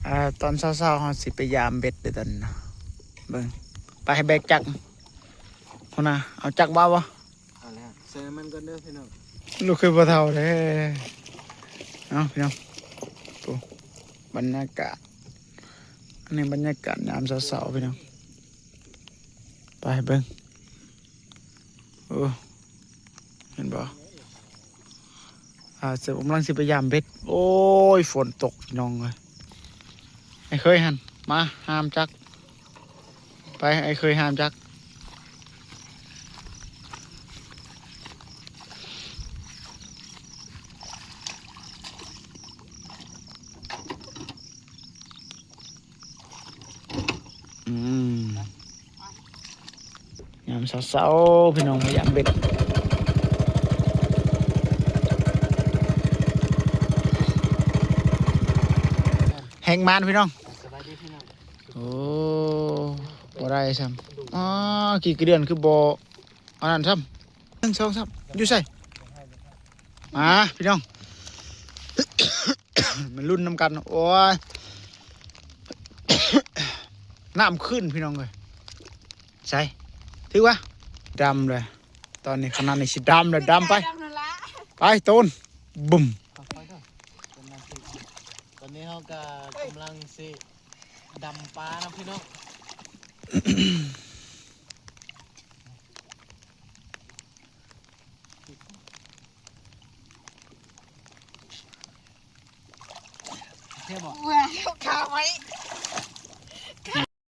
ອ່າ ຕອນເຊົ້າໆ ເຮົາຊິໄປຢາມເບັດເດີຕອນນີ້ນະ. ເບິ່ງ ໄປໃຫ້ແບກຈັກ ພຸ້ນນະ. ເອົາຈັກມາບໍ່? ເອົາແລ້ວ ໃສ່ນ້ຳມັນກ່ອນເດີພີ່ນ້ອງ. ລູກເຄີຍພໍ່ເຖົ້າແທ້. ເອົາພີ່ນ້ອງ ໂອ້ ບັນຍາກາດ ອັນນີ້ບັນຍາກາດຍາມເຊົ້າໆ ພີ່ນ້ອງ. ໄປເບິ່ງ ໂອ້ ເຫັນບໍ່? ອ່າ ເຊິ່ງກຳລັງຊິໄປຢາມເບັດ. ໂອ້ຍ ຝົນຕົກພີ່ນ້ອງເອີຍ. ໄອ້ເຄີຍຫັ້ນ ມາຫາມຈັກ. ໄປ ໄອ້ເຄີຍຫາມຈັກ. ອືມ ຍາມເຊົ້າໆ ພີ່ນ້ອງ ມາຢາມເບັດ ແຮງມານພີ່ນ້ອງ. ສະບາຍດີພີ່ນ້ອງ. ໂອ້ ບໍ່ໄດ້ຊ້ຳ. ອໍ ກີ່ກະເດືອນຄືບໍ່ອັນນັ້ນຊ້ຳ. ໜຶ່ງ ສອງ ສາມ ຢູ່ໃສ? ມາພີ່ນ້ອງ ມາລຸ້ນນຳກັນ. ໂອ້ຍ ນ້ຳຂຶ້ນພີ່ນ້ອງເອີຍ. ໃສ ຖືກວະ? ດຳເລີຍ ຕອນນີ້ຂະໜາດນີ້ຊິດຳແລ້ວ. ດຳໄປ ໄປໂຕນ ບຶ້ມ. ຕອນນີ້ເຮົາກໍກຳລັງຊິດຳປານຳພີ່ນ້ອງ. ໂອເຄບໍ່? ເອົາຂາໄວ້